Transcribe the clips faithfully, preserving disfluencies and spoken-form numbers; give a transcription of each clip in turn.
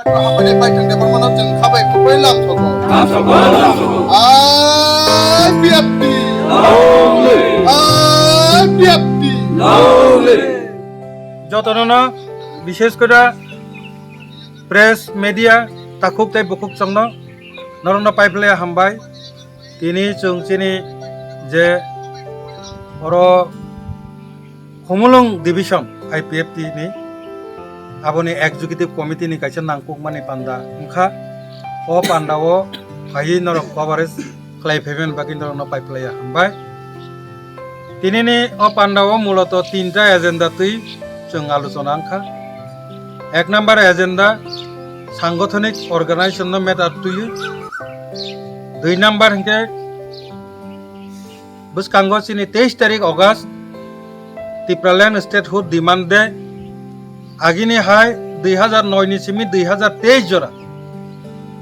Hambai Baithang Debbarmano chwng khabai khukbai lamsogo. Lamsogo, lamsogo. I P F T. Long live. I P F T. Long live. Jotono no, bishesh kore press, media, takhuk tei bukhuk chwngno norokno paiphlaiya hambai. Tini chwng chini je oro Khumulwng Division I P F T ni aboni executive committee ni kaisa nangkukmani panda wngkha. O panda o phaiwi norok coverage khlai phaimani bagwi norokno paiphlaiya hambai. Tinini o panda o muloto tinta agenda twi chwng alochona wngkha. Ek number agenda, sangothonik organization no matter twiwi. Dui number hinkhe bwskango chini teis tarik August Tipraland Statehood Demand Day. Agini hai dui hazar noi ni simi dui hazar teis jora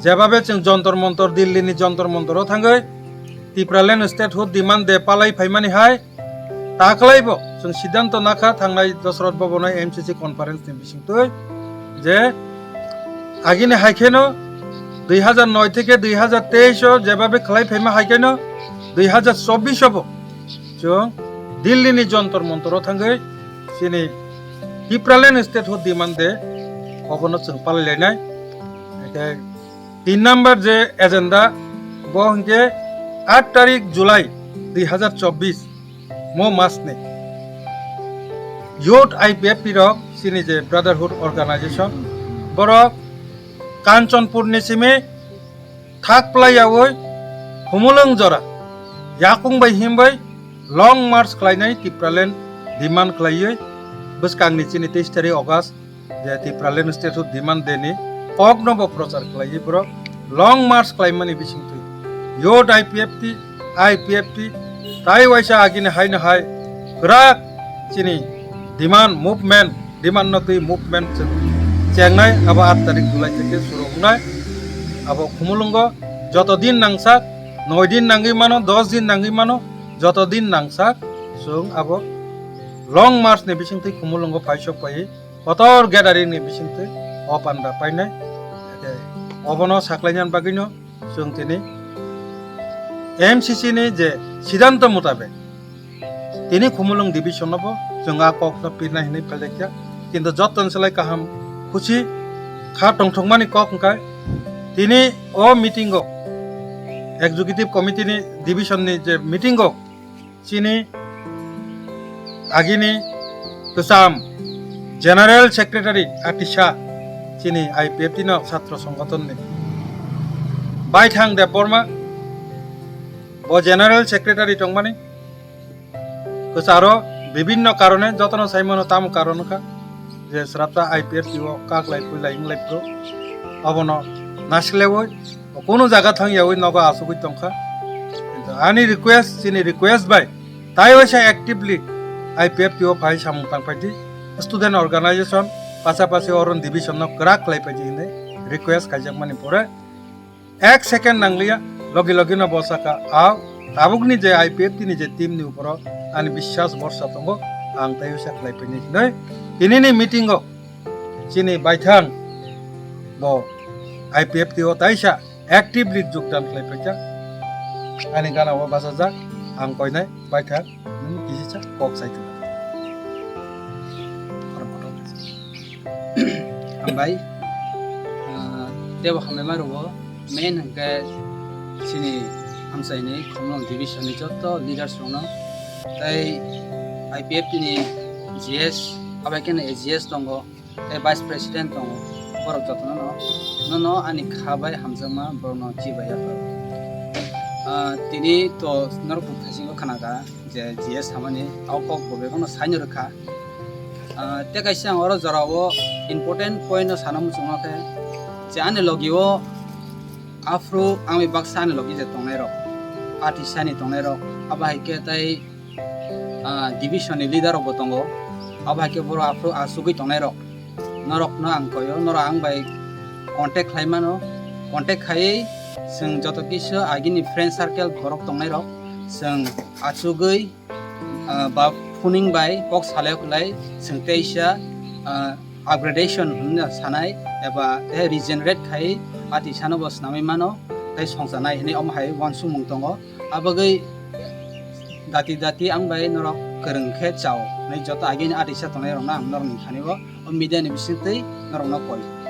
jebabe chwng Jontor Montor, Delhi ni Jontor Montor o thangwi Tipraland Statehood Demand Day palai phaimani hai, taklaibo chwng siddhanto nakha thangnai Dosrot Bhabono M C C conference ni bisingtwi je agini hai kheno dui hazar noi theke dui hazar teis o jebabe khlai phaima hai kheno dui hazar chobbish o bo chwng Delhi ni Jontor Montor o thangwi chini Tipraland Statehood Demand Day obono chwng palai lainai. Hingke tin number je agenda, bo hingke aat tarik July dui hazar chobbish, mo mas ni Youth I P F T rok, chini je Brotherhood Organization, borok Kanchanpur ni simi thak plai yaui Khumulwng jora yakung bai himbai long march khlainai Tipraland demand khlaiwi bwskangni chini teis tarik August je Tipraland Statehood Demand Day ni kokno bo prochar khlaiwi borok long march khlaimani bisingtwi Youth I P F T, I P F T tai waisa agini haino hai kwrak chini demand movement, demand no twi movement chwng chengnai, abo aat tarik July theke suru wngnai. Abo Khumulwngo joto din nangsak, noi din nangwi mano, dos din nangwi mano, joto din nangsak chwng abo long march ni bisingtwi Khumulwngo phaisok pai kotor gathering ni bisingtwi o panda painai. Hake obono saklainani bagwino chwng tini M C C ni je siddhanto mutabek tini Khumulwng division no bo chwng a kok no pirnai hinwi phailekya. Kintu joto ni slai kaham khusi kha tongthokmani kok hwnkhe tini o meeting o executive committee ni division ni je meeting o chini agini kwcham General Secretary Atisa chini I P F T no Chhatro Songgothon ni Baithang Debbarma bo General Secretary tongmani kwcharo bibinno karone jotono saimano tamo karon wngkha je srapta I P F T o kaklai phuilai wnglai phuru obono nasilewoi kunu jaga thang yaui nogo asugwi tongkha. Kintu ani request, chini request bai tai waisa actively I P F T o phai samung tangphaidi, student organization pasapasi oron division no kwrak khlaipaidi hinwi request khaijakmani pore ek second nangliya, logi logi no bo saka, a tabukni je I P F T ni je team ni uporo ani biswas borsa tongo, ang tai waisa khlaipaini hinwi tinini meeting o chini baithang bo I P F T o taisa actively jogdan khlai phaikha. Ani gana o bachajak, ang koinai baithang, nini kisisa kok sai tong. Hambai, ah, tebo hambai ma rwo, main hwnkhe chini hamsaini Khumulwng division ni joto leaders rokno, tei I P F T ni G S, abai kheno A G S tongo, tei Vice President tongo, borok jotono no, nono ani kha bai hamjakma borokno chibai yapha. Ah, tini to norok bwthasingo khna kha je G S samani, o kok bo begono saino rwkha. Ah, tei kaisa ang oro jorao important point no sana muchungma khe, je ani logi o aphuru ang bai baksa ani logi je tongnai rok, party sani tongnai rok, abo hai khe tei ah, division ni leader rok bo tongo. Abo hai khe borok aphuru achugwi tongnai rok. Norok no ang koyo, norok ang bai contact khlai mano. Contact khaiwi chwng joto kisa agini friend circle borok tongnai rok chwng achugwi, ah, ba phoning bai kok salai kwlai chwng teisa, ah, upgradation hwnwi sanai. eba tei regenerate khai atisano bo swnamwi mano tei songchanai hinwi omo hai uansukmung tongo. Abagwi dati dati ang bai norok kwrwng khe chao hinwi joto agini atisa tongnai rokno ang norokni thani o media ni bisingtwi norokno koi.